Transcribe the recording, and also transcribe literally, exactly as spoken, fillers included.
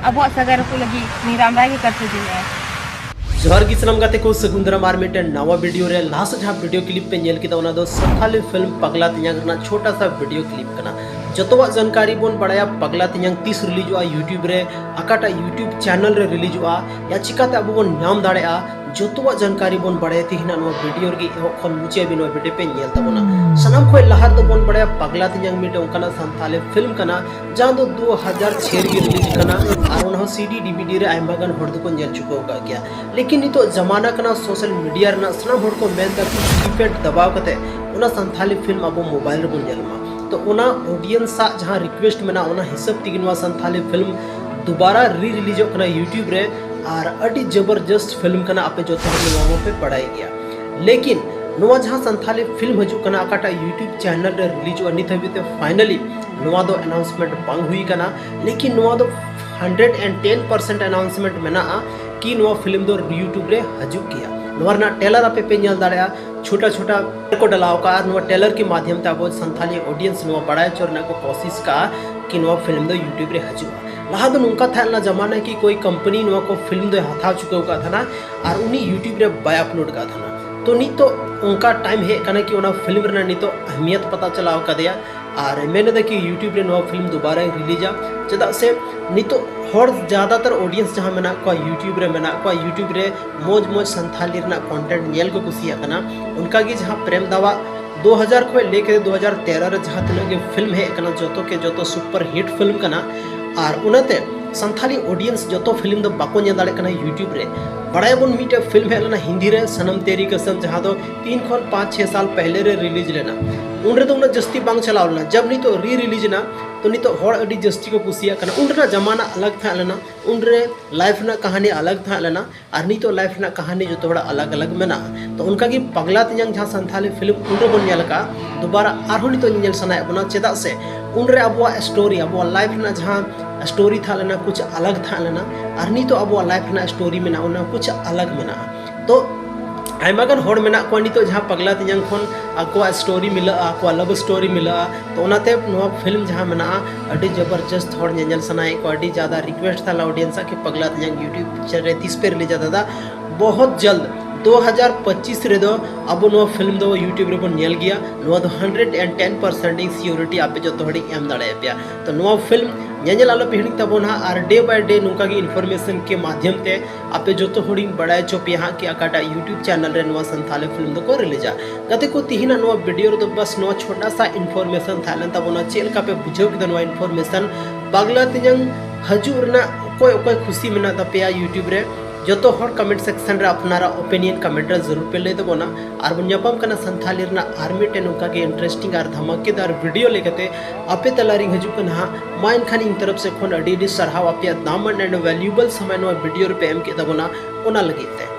ᱟᱵᱚᱣᱟᱜ ᱥᱟᱹᱜᱟᱭ ᱨᱟᱹᱯᱩᱫ ᱞᱟᱹᱜᱤᱫ ᱩᱱᱤ ᱨᱟᱢ ᱨᱟᱭ ᱜᱮ ᱠᱟᱹᱨᱛᱩ ᱫᱤᱱ ᱮ᱾ ᱡᱚᱦᱟᱨ ᱜᱮ ᱥᱟᱱᱟᱢ ᱜᱟᱛᱮ ᱠᱚ, ᱥᱟᱹᱜᱩᱱ ᱫᱟᱨᱟᱢ ᱟᱨ ᱢᱤᱫᱴᱮᱱ ᱱᱟᱣᱟ ᱵᱷᱤᱰᱤᱭᱳ ᱨᱮ᱾ ᱞᱟᱦᱟ ᱥᱮᱫ ᱡᱟᱦᱟᱸ ᱵᱷᱤᱰᱤᱭᱳ ᱠᱞᱤᱯ ᱯᱮ ᱧᱮᱞ ᱠᱮᱫᱟ, ᱚᱱᱟ ᱫᱚ ᱥᱟᱱᱛᱷᱟᱞᱤ ᱯᱷᱤᱞᱢ ᱯᱟᱜᱽᱞᱟ ᱛᱮᱧᱟᱝ ᱨᱮᱱᱟᱜ ᱪᱷᱳᱴᱟ ᱥᱟ ᱵᱷᱤᱰᱤᱭᱳ ᱠᱞᱤᱯ ᱠᱟᱱᱟ᱾ ᱡᱚᱛᱚᱣᱟᱜ ᱡᱟᱱᱠᱟᱨᱤ ᱵᱚᱱ ᱵᱟᱲᱟᱭᱟ ᱯᱟᱜᱽᱞᱟ ᱛᱮᱧᱟᱝ ᱛᱤᱥ ᱨᱤᱞᱤᱡᱚᱜᱼᱟ YouTube ᱨᱮ, ᱚᱠᱟᱴᱟᱜ YouTube ᱪᱮᱱᱮᱞ ᱨᱮ ᱨᱤᱞᱤᱡᱚᱜᱼᱟ, ᱭᱟ ᱪᱤᱠᱟᱛᱮ ᱟᱵᱚ ᱵᱚᱱ ᱧᱟᱢ ᱫᱟᱲᱮᱭᱟᱜᱼᱟ, ᱡᱚᱛᱚᱣᱟᱜ ᱡᱟᱱᱠᱟᱨᱤ ᱵᱚᱱ ᱵᱟᱲᱟᱭᱟ ᱛᱮᱦᱮᱧᱟᱜ ᱱᱚᱣᱟ ᱵᱷᱤᱰᱤᱭᱳ ᱨᱮᱜᱮ᱾ ᱮᱦᱚᱵ ᱠᱷᱚᱱ ᱢᱩᱪᱟᱹᱫ ᱦᱟᱹᱵᱤᱡ ᱱᱚᱣᱟ ᱵᱷᱤᱰᱤᱭᱳ ᱯᱮ ᱧᱮᱞ ᱛᱟᱵᱚᱱᱟ᱾ ᱥᱟᱱᱟᱢ ᱠᱷᱚᱱ ᱞᱟᱦᱟ ᱨᱮᱫᱚ ᱵᱚᱱ ᱵᱟᱲᱟᱭᱟ ᱯᱟᱜᱽᱞᱟ ᱛᱮᱧᱟᱝ ᱢᱤᱫᱴᱮᱱ ᱚᱱᱠᱟᱱᱟᱜ ᱥᱟᱱᱛᱷᱟᱞᱤ ᱯᱷᱤᱞᱢ ᱠᱟᱱᱟ ᱡᱟᱦᱟᱸ ᱫᱚ ᱫᱩ ᱦᱟᱡᱟᱨ ᱪᱷᱮ ᱨᱮᱜᱮ ᱨᱤᱞᱤᱡᱽ ᱠᱟᱱᱟ᱾ ᱟᱨ ᱚᱱᱟ ᱦᱚᱸ CD DVD ᱨᱮ ᱟᱭᱢᱟ ᱜᱟᱱ ᱦᱚᱲ ᱫᱚᱠᱚ ᱧᱮᱞ ᱪᱩᱠᱟᱹᱣ ᱟᱠᱟᱫ ᱜᱮᱭᱟ᱾ ᱞᱮᱠᱤᱱ ᱱᱤᱛᱚᱜ ᱡᱟᱢᱟᱱᱟ ᱠᱟᱱᱟ ᱥᱳᱥᱟᱞ ᱢᱤᱰᱤᱭᱟ ᱨᱮᱱᱟᱜ, ᱥᱟᱱᱟᱢ ᱦᱚᱲ ᱠᱚ ᱢᱮᱱ ᱮᱫᱟ ᱠᱤ ᱠᱤᱯᱮᱰ ᱫᱟᱵᱟᱣ ᱠᱟᱛᱮ ᱚᱱᱟ ᱥᱟᱱᱛᱷᱟᱞᱤ ᱯᱷᱤᱞᱢ ᱟᱵᱚ ᱢᱳᱵᱟᱭᱤᱞ ᱨᱮᱵᱚᱱ ᱧᱮᱞ ᱢᱟ᱾ ᱛᱚ ᱚᱱᱟ ᱚᱰᱤᱭᱮᱱᱥ ᱟᱜ ᱡᱟᱦᱟᱸ ᱨᱤᱠᱩᱭᱮᱥᱴ ᱢᱮᱱᱟᱜᱼᱟ, ᱚᱱᱟ ᱦᱤᱥᱟᱹᱵ ᱛᱮᱜᱮ ᱱᱚᱣᱟ ᱥᱟᱱᱛᱷᱟᱞᱤ ᱯᱷᱤᱞᱢ ᱫᱩᱵᱟᱨᱟ ᱨᱤ ᱨᱤᱞᱤᱡᱚᱜ ᱠᱟᱱᱟ YouTube ᱨᱮ᱾ ᱟᱨ ᱟᱹᱰᱤ ᱡᱚᱵᱚᱨᱡᱚᱥᱛ ᱯᱷᱤᱞᱢ ᱠᱟᱱᱟ, ᱟᱯᱮ ᱡᱚᱛᱚ ᱦᱚᱲ ᱱᱚᱣᱟ ᱢᱟᱯᱮ ᱵᱟᱲᱟᱭ ᱜᱮᱭᱟ᱾ ᱞᱮᱠᱤᱱ ᱱᱚᱣᱟ ᱡᱟᱦᱟᱸ ᱥᱟᱱᱛᱷᱟᱞᱤ ᱯᱷᱤᱞᱢ ᱦᱤᱡᱩᱜ ᱠᱟᱱᱟ, ᱚᱠᱟᱴᱟᱜ YouTube ᱪᱮᱱᱮᱞ ᱨᱮ ᱨᱤᱞᱤᱡᱚᱜᱼᱟ, ᱱᱤᱛ ᱦᱟᱹᱵᱤᱡ ᱛᱮ ᱯᱷᱟᱭᱱᱟᱞᱤ ᱱᱚᱣᱟ ᱫᱚ ᱟᱱᱟᱣᱩᱱᱥᱢᱮᱱᱴ ᱵᱟᱝ ᱦᱩᱭ ᱠᱟᱱᱟ᱾ ᱞᱮᱠᱤᱱ ᱱᱚᱣᱟ ᱫᱚ hundred and ten percent announcement ᱢᱮᱱᱟᱜᱼᱟ ᱠᱤ ᱱᱚᱣᱟ ᱯᱷᱤᱞᱢ ᱫᱚ YouTube ᱨᱮ ᱦᱤᱡᱩᱜ ᱜᱮᱭᱟ᱾ ᱱᱚᱣᱟ ᱨᱮᱱᱟᱜ ᱴᱨᱮᱞᱟᱨ ᱟᱯᱮ ᱯᱮ ᱧᱮᱞ ᱫᱟᱲᱮᱭᱟᱜᱼᱟ, ᱪᱷᱳᱴᱟ ᱪᱷᱳᱴᱟ ᱠᱚ ᱰᱟᱞᱟᱣ ᱠᱟᱜᱼᱟ᱾ ᱟᱨ ᱱᱚᱣᱟ ᱴᱨᱮᱞᱟᱨ ᱠᱮ ᱢᱟᱫᱷᱭᱚᱢ ᱛᱮ ᱟᱵᱚ ᱥᱟᱱᱛᱷᱟᱞᱤ ᱚᱰᱤᱭᱮᱱᱥ ᱱᱚᱣᱟ ᱵᱟᱲᱟᱭ ᱦᱚᱪᱚ ᱨᱮᱱᱟᱜ ᱠᱚ ᱠᱳᱥᱤᱥ ᱠᱟᱜᱼᱟ ᱠᱤ ᱱᱚᱣᱟ ᱯᱷᱤᱞᱢ ᱫᱚ YouTube ᱨᱮ ᱦᱤᱡᱩᱜᱼᱟ᱾ ᱞᱟᱦᱟ ᱫᱚ ᱱᱚᱝᱠᱟ ᱛᱟᱦᱮᱸ ᱞᱮᱱᱟ ᱡᱟᱢᱟᱱᱟ ᱠᱤ ᱠᱳᱭ ᱠᱳᱢᱯᱟᱱᱤ ᱱᱚᱣᱟ ᱠᱚ ᱯᱷᱤᱞᱢ ᱫᱚᱭ ᱦᱟᱛᱟᱣ ᱪᱩᱠᱟᱹᱣ ᱠᱟᱜ ᱛᱟᱦᱮᱱᱟ ᱟᱨ ᱩᱱᱤ YouTube ᱨᱮ ᱵᱟᱭ ᱟᱯᱞᱳᱰ ᱠᱟᱜ ᱛᱟᱦᱮᱱᱟ᱾ ᱛᱚ ᱱᱤᱛᱚᱜ ᱚᱱᱠᱟ ᱴᱟᱭᱤᱢ ᱦᱮᱡ ᱠᱟᱱᱟ ᱠᱤ ᱚᱱᱟ ᱯᱷᱤᱞᱢ ᱨᱮᱱᱟᱜ ᱱᱤᱛᱚᱜ ᱟᱦᱢᱤᱭᱚᱛ ᱯᱟᱛᱟ ᱪᱟᱞᱟᱣ ᱠᱟᱫᱮᱭᱟ ᱟᱨ ᱢᱮᱱ ᱮᱫᱟ ᱠᱤ YouTube ᱨᱮ ᱱᱚᱣᱟ ᱯᱷᱤᱞᱢ ᱫᱩᱵᱟᱨᱟᱭ ᱨᱤᱞᱤᱡᱟ᱾ ᱪᱮᱫᱟᱜ ᱥᱮ ᱱᱤᱛᱚᱜ ᱦᱚᱲ ᱡᱟᱫᱟᱛᱟᱨ ᱚᱰᱤᱭᱮᱱᱥ ᱡᱟᱦᱟᱸ ᱢᱮᱱᱟᱜ ᱠᱚᱣᱟ YouTube ᱨᱮ, ᱢᱮᱱᱟᱜ ᱠᱚᱣᱟ YouTube ᱨᱮ ᱢᱚᱡᱽ ᱢᱚᱡᱽ ᱥᱟᱱᱛᱷᱟᱞᱤ ᱨᱮᱱᱟᱜ ᱠᱚᱱᱴᱮᱱᱴ ᱧᱮᱞ ᱠᱚ ᱠᱩᱥᱤᱭᱟᱜ ᱠᱟᱱᱟ᱾ ᱚᱱᱠᱟᱜᱮ ᱡᱟᱦᱟᱸ ᱯᱨᱮᱢ ᱫᱟᱣᱟᱜ ᱫᱩ ᱦᱟᱡᱟᱨ ᱠᱷᱚᱱ ᱞᱮ ᱠᱟᱛᱮ ᱫᱩ ᱦᱟᱡᱟᱨ ᱛᱮᱨᱚ ᱨᱮ ᱡᱟᱦᱟᱸ ᱛᱤᱱᱟᱹᱜ ᱜᱮ ᱯᱷᱤᱞᱢ ᱦᱮᱡ ᱟᱠᱟᱱᱟ, ᱡᱚᱛᱚ ᱠᱮ ᱡᱚᱛᱚ ᱥᱩᱯᱟᱨ ᱦᱤᱴ ᱯᱷᱤᱞᱢ ᱠᱟᱱᱟ᱾ ᱟᱨ ᱚᱱᱟᱛᱮ ᱥᱟᱱᱛᱷᱟᱞᱤ ᱚᱰᱤᱭᱮᱱᱥ ᱡᱚᱛᱚ ᱯᱷᱤᱞᱢ ᱫᱚ ᱵᱟᱠᱚ ᱧᱮᱞ ᱫᱟᱲᱮᱭᱟᱜ ᱠᱟᱱᱟ YouTube ᱨᱮ᱾ ᱵᱟᱲᱟᱭᱟᱵᱚᱱ ᱢᱤᱫᱴᱮᱡ ᱯᱷᱤᱞᱢ ᱦᱮᱡ ᱞᱮᱱᱟ ᱦᱤᱱᱫᱤ ᱨᱮ, ᱥᱟᱱᱟᱢ ᱛᱮᱨᱤ ᱠᱟᱥᱟᱢ, ᱡᱟᱦᱟᱸ ᱫᱚ ᱛᱤᱱ ᱠᱷᱚᱱ ᱯᱟᱸᱪ ᱪᱷᱮ ᱥᱟᱞ ᱯᱮᱦᱞᱮ ᱨᱮ ᱨᱤᱞᱤᱡᱽ ᱞᱮᱱᱟ᱾ ᱩᱱ ᱨᱮᱫᱚ ᱩᱱᱟᱹᱜ ᱡᱟᱹᱥᱛᱤ ᱵᱟᱝ ᱪᱟᱞᱟᱣ ᱞᱮᱱᱟ᱾ ᱡᱟᱵ ᱱᱤᱛᱚᱜ ᱨᱤ ᱨᱤᱞᱤᱡᱽ ᱮᱱᱟ, ᱛᱚ ᱱᱤᱛᱚᱜ ᱦᱚᱲ ᱟᱹᱰᱤ ᱡᱟᱹᱥᱛᱤ ᱠᱚ ᱠᱩᱥᱤᱭᱟᱜ ᱠᱟᱱᱟ᱾ ᱩᱱ ᱨᱮᱱᱟᱜ ᱡᱟᱢᱟᱱᱟ ᱟᱞᱟᱜᱽ ᱛᱟᱦᱮᱸ ᱞᱮᱱᱟ, ᱩᱱ ᱨᱮ ᱞᱟᱭᱤᱯᱷ ᱨᱮᱱᱟᱜ ᱠᱟᱹᱦᱱᱤ ᱟᱞᱟᱜᱽ ᱛᱟᱦᱮᱸ ᱞᱮᱱᱟ᱾ ᱟᱨ ᱱᱤᱛᱚᱜ ᱞᱟᱭᱤᱯᱷ ᱨᱮᱱᱟᱜ ᱠᱟᱹᱦᱱᱤ ᱡᱚᱛᱚ ᱦᱚᱲᱟᱜ ᱟᱞᱟᱜᱽ ᱟᱞᱟᱜᱽ ᱢᱮᱱᱟᱜᱼᱟ᱾ ᱛᱚ ᱚᱱᱠᱟᱜᱮ ᱯᱟᱜᱽᱞᱟ ᱛᱮᱧᱟᱝ ᱡᱟᱦᱟᱸ ᱥᱟᱱᱛᱷᱟᱞᱤ ᱯᱷᱤᱞᱢ ᱩᱱ ᱨᱮᱵᱚᱱ ᱧᱮᱞ ᱟᱠᱟᱫᱼᱟ, ᱫᱩᱵᱟᱨᱟ ᱟᱨᱦᱚᱸ ᱱᱤᱛᱚᱜ ᱧᱮᱧᱮᱞ ᱥᱟᱱᱟᱭᱮᱫ ᱵᱚᱱᱟ᱾ ᱪᱮᱫᱟᱜ ᱥᱮ ᱩᱱᱨᱮ ᱟᱵᱚᱣᱟᱜ ᱥᱴᱳᱨᱤ, ᱟᱵᱚᱣᱟᱜ ᱞᱟᱭᱤᱯᱷ ᱨᱮᱱᱟᱜ ᱡᱟᱦᱟᱸ ᱥᱴᱳᱨᱤ ᱛᱟᱦᱮᱸ ᱞᱮᱱᱟ, ᱠᱩᱪ ᱟᱞᱟᱜᱽ ᱛᱟᱦᱮᱸ ᱞᱮᱱᱟ, ᱟᱨ ᱱᱤᱛᱚᱜ ᱟᱵᱚᱣᱟᱜ ᱞᱟᱭᱤᱯᱷ ᱨᱮᱱᱟᱜ ᱥᱴᱳᱨᱤ ᱢᱮᱱᱟᱜᱼᱟ, ᱚᱱᱟ ᱠᱩᱪ ᱟᱞᱟᱜᱽ ᱢᱮᱱᱟᱜᱼᱟ᱾ ᱛᱚ ᱟᱭᱢᱟ ᱜᱟᱱ ᱦᱚᱲ ᱢᱮᱱᱟᱜ ᱠᱚᱣᱟ ᱱᱤᱛᱚᱜ ᱡᱟᱦᱟᱸ ᱯᱟᱜᱽᱞᱟ ᱛᱮᱧᱟᱝ ᱠᱷᱚᱱ ᱟᱠᱚᱣᱟᱜ ᱥᱴᱳᱨᱤ ᱢᱤᱞᱟᱹᱜᱼᱟ, ᱟᱠᱚᱣᱟᱜ ᱞᱟᱵᱷ ᱥᱴᱳᱨᱤ ᱢᱤᱞᱟᱹᱜᱼᱟ᱾ ᱛᱚ ᱚᱱᱟᱛᱮ ᱱᱚᱣᱟ ᱯᱷᱤᱞᱢ ᱡᱟᱦᱟᱸ ᱢᱮᱱᱟᱜᱼᱟ, ᱟᱹᱰᱤ ᱡᱚᱵᱚᱨᱡᱚᱥᱛ ᱦᱚᱲ ᱧᱮᱧᱮᱞ ᱥᱟᱱᱟᱭᱮᱫ ᱠᱚᱣᱟ, ᱟᱹᱰᱤ ᱡᱟᱫᱟ ᱨᱤᱠᱩᱭᱮᱥᱴ ᱛᱟᱞᱟ ᱚᱰᱤᱭᱮᱱᱥ ᱟᱜ ᱠᱤ ᱯᱟᱜᱽᱞᱟ ᱛᱮᱧᱟᱝ YouTube ᱪᱮᱱᱮᱞ ᱨᱮ ᱛᱤᱥ ᱯᱮ ᱨᱤᱞᱤᱡᱟ ᱫᱟᱫᱟ? ᱵᱚᱦᱚᱛ ᱡᱟᱞᱫ ᱫᱩ ᱦᱟᱡᱟᱨ ᱯᱚᱸᱪᱤᱥ ᱨᱮᱫᱚ ᱟᱵᱚ ᱱᱚᱣᱟ ᱯᱷᱤᱞᱢ ᱫᱚ YouTube ᱨᱮᱵᱚᱱ ᱧᱮᱞ ᱜᱮᱭᱟ᱾ ᱱᱚᱣᱟ ᱫᱚ ᱦᱟᱱᱰᱨᱮᱰ ᱮᱱᱰ ᱴᱮᱱ ᱯᱟᱨᱥᱮᱱᱴ ᱤᱧ ᱥᱤᱭᱳᱨᱤᱴᱤ ᱟᱯᱮ ᱡᱚᱛᱚ ᱦᱚᱲᱤᱧ ᱮᱢ ᱫᱟᱲᱮᱭᱟᱯᱮᱭᱟ᱾ ᱛᱚ ᱱᱚᱣᱟ ᱯᱷᱤᱞᱢ ᱧᱮᱧᱮᱞ ᱟᱞᱚᱯᱮ ᱦᱤᱲᱤᱧ ᱛᱟᱵᱚᱱᱟ, ᱟᱨ ᱰᱮ ᱵᱟᱭ ᱰᱮ ᱱᱚᱝᱠᱟ ᱜᱮ ᱤᱱᱯᱷᱚᱨᱢᱮᱥᱚᱱ ᱠᱮ ᱢᱟᱫᱷᱭᱚᱢ ᱛᱮ ᱟᱯᱮ ᱡᱚᱛᱚ ᱦᱚᱲᱤᱧ ᱵᱟᱲᱟᱭ ᱦᱚᱪᱚ ᱯᱮᱭᱟ ᱦᱟᱸᱜ ᱠᱤ ᱚᱠᱟᱴᱟᱜ YouTube ᱪᱮᱱᱮᱞ ᱨᱮ ᱱᱚᱣᱟ ᱥᱟᱱᱛᱷᱟᱞᱤ ᱯᱷᱤᱞᱢ ᱫᱚᱠᱚ ᱨᱤᱞᱤᱡᱟ᱾ ᱜᱟᱛᱮ ᱠᱚ, ᱛᱤᱦᱤᱧᱟᱜ ᱱᱚᱣᱟ ᱵᱷᱤᱰᱤᱭᱳ ᱨᱮᱫᱚ ᱵᱟᱥ ᱱᱚᱣᱟ ᱪᱷᱳᱴᱟ ᱥᱟ ᱤᱱᱯᱷᱚᱨᱢᱮᱥᱚᱱ ᱛᱟᱦᱮᱸ ᱞᱮᱱ ᱛᱟᱵᱚᱱᱟ᱾ ᱪᱮᱫ ᱞᱮᱠᱟ ᱯᱮ ᱵᱩᱡᱷᱟᱹᱣ ᱠᱮᱫᱟ ᱱᱚᱣᱟ ᱤᱱᱯᱷᱚᱨᱢᱮᱥᱚᱱ? ᱯᱟᱜᱽᱞᱟ ᱛᱮᱧᱟᱝ ᱦᱤᱡᱩᱜ ᱨᱮᱱᱟᱜ ᱚᱠᱚᱭ ᱚᱠᱚᱭ ᱠᱷᱩᱥᱤ ᱢᱮᱱᱟᱜ ᱛᱟᱯᱮᱭᱟ YouTube ᱨᱮ? ᱡᱚᱛᱚ ᱦᱚᱲ ᱠᱚᱢᱮᱱᱴ ᱥᱮᱠᱥᱚᱱ ᱨᱮ ᱟᱯᱱᱟᱨᱟᱜ ᱚᱯᱤᱱᱤᱭᱚᱱ ᱠᱚᱢᱮᱱᱴ ᱨᱮ ᱡᱟᱹᱨᱩᱲ ᱯᱮ ᱞᱟᱹᱭ ᱛᱟᱵᱚᱱᱟ᱾ ᱟᱨ ᱵᱚᱱ ᱧᱟᱯᱟᱢ ᱠᱟᱱᱟ ᱥᱟᱱᱛᱷᱟᱞᱤ ᱨᱮᱱᱟᱜ ᱟᱨ ᱢᱤᱫᱴᱮᱱ ᱱᱚᱝᱠᱟ ᱜᱮ ᱤᱱᱴᱟᱨᱮᱥᱴᱤᱝ ᱟᱨ ᱫᱷᱟᱢᱟᱠᱮᱫᱟᱨ ᱵᱷᱤᱰᱤᱭᱳ ᱞᱮᱠᱟᱛᱮ ᱟᱯᱮ ᱛᱟᱞᱟᱨᱤᱧ ᱦᱤᱡᱩᱜ ᱠᱟᱱᱟ ᱦᱟᱸᱜ᱾ ᱢᱟ ᱮᱱᱠᱷᱟᱱ ᱤᱧ ᱛᱚᱨᱚᱯ ᱥᱮᱫ ᱠᱷᱚᱱ ᱟᱹᱰᱤ ᱟᱹᱰᱤ ᱥᱟᱨᱦᱟᱣ ᱟᱯᱮᱭᱟᱜ ᱫᱟᱢᱟᱱ and valuable ᱥᱚᱢᱚᱭ ᱱᱚᱣᱟ ᱵᱷᱤᱰᱤᱭᱳ ᱨᱮᱯᱮ ᱮᱢ ᱠᱮᱫ ᱛᱟᱵᱚᱱᱟ, ᱚᱱᱟ ᱞᱟᱹᱜᱤᱫ ᱛᱮ᱾